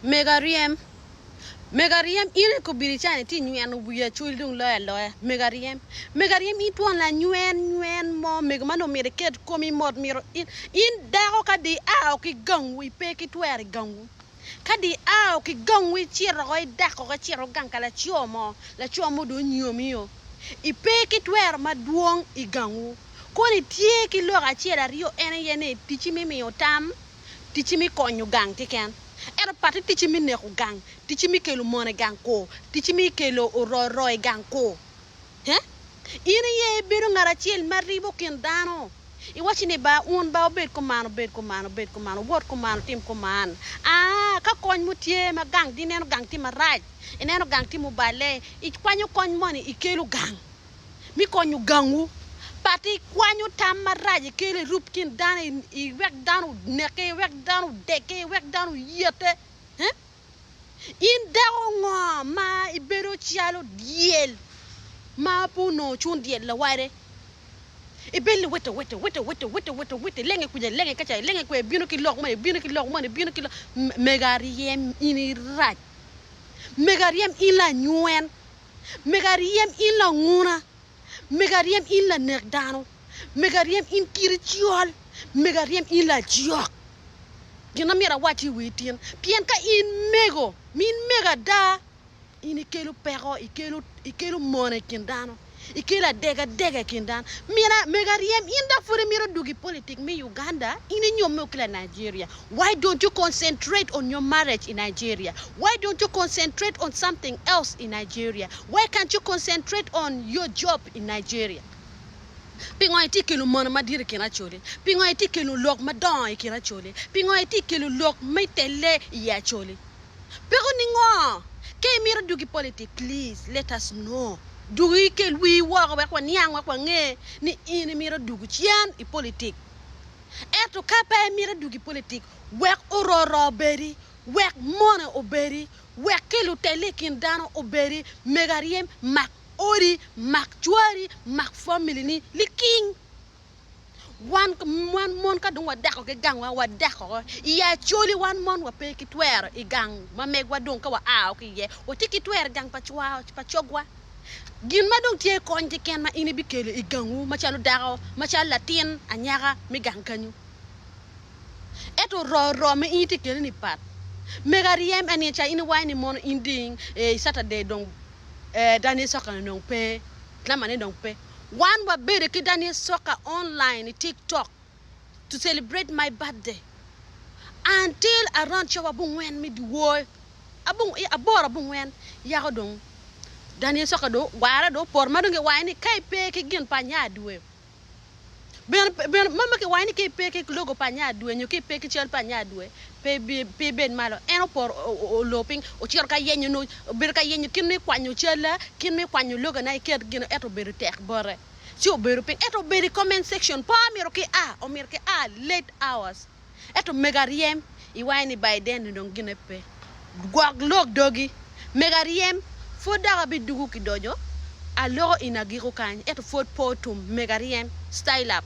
Mego aryem, mego aryem in i kobedi cani itye nyweno wi acholi dong loyo aloya mego aryem, mego aryem in twon lanywen nywen mo mego ma nongo myero iket komi mot myero in in dako ka dong ia ki gangwu ipe ki twero i gangwu ka dong ia ki gangwu icito oko idako oko icito gang ka laco mo laco mo dong onyomio ipe ki twero madwong i gangwu kono itye ki lok acel aryo en aye ni ticci me miyo tam ticci me konyo gang keken, ento patte ticci me neko gang, ticci me kelo mon i gang kur, ticci me kelo ororo i gang kur. He? In aye ibedo ngat acel ma ribo kin dano. Iwaco ni, Ba, wun ba wubed kuman, wubed kuman, wubed kuman, wuwot kuman, wutim kuman. Aa, ka kony mo tye ma gang, ineno gang tye marac, ineno gang tye muballe, ikwanyo kony moni ikelo gang. me konyo gangwu. Pat ikwanyo tam marac ikelo irup kin dano iwek dano oneke, iwek dano odeke, iwek dano oyete. In dako ngo ma ibedo calo dyel ma pe onongo cun dyel lawade? Ibedo liwito wito wito wito wito wito wito ilenge kuca ilenge kaca ilenge kuca ibino ki lok moni ibino ki lok moni ibino ki lok mego aryem in irac mego aryem in lanywen. Mego aryem in languna, mego aryem in lanek dano, mego aryem in kiti col, mego aryem in lajok. Gin ma myero awac i wii tin, pien ka in mego, min mego ada, in ikelo peko, ikelo, ikelo mone i kin dano, ikelo adegadega i kin dano. Mina, mego aryem, in dok pud imito dwogo i politik me Uganda, in inyomme ki la Nigeria. Why don't you concentrate on your marriage in Nigeria? Why don't you concentrate on something else in Nigeria? Why can't you concentrate on your job in Nigeria? Pingo itye kelo mono madit i kin Acholi? Pingo itye kelo lok madongo i kin Acholi? Pingo itye kelo lok me telle i Acholi? Peko ningo? Ka imito dwogi politik, please let us know. Dwogi ikel wii woko wek waniang wek wange ni in imito dwogo cen i politik. Ento ka pe imito dwogo i politik, wek ororo obedi, wek mone obedi, wek ki lutelle i kin dano obedi, mego aryem, mak odi, mak cwari, mak family-ni liking. Wan, wan mon ka dong wadako ki gangwa, wadako i Acholi wan mon wape ki twero i gang ma megwa dong ka wa ao ki iye, watye ki twero i gang pa cwa, pa cogwa. Gin ma dong tye kony keken ma in ibikelo i gangwu macalo dako, macalo latin anyaka me gang kenyu. Ento roro ma in itye kede-ni pat. Mego aryem en ni ca in iwaco ni mono in ding i Saturday dong Daniel Soka-ni dong pe, lamane dong pe. Wan wabedo ki Daniel Soka online i TikTok to celebrate my birthday until around cawa abongwen me dyewor. Aboro abongwen yako dong Daniel Soka dong ogware dong opoto ma dong giwaco ni ka ipe ki gin pa nya dwe bene ma kiwaco ni ka ipe ki logo pa nya dwe nyo ka ipe ki cal pa nya dwe pe ibed malo en opoto olor piny ocito ka yenyo obedo ka yenyo kit me kwanyo calla kit me kwanyo logona iket gino ento obedo tek bote ci obedo piny ento obedo i comment section pe omito ki a omito ki a late hours. Ento mego aryem iwaco ni by then dong gine pe. Gwok lok dogi. Mego aryem pwod dok abidugu ki doco aloko in agiko kany ento pwod pe otum mego aryem style up.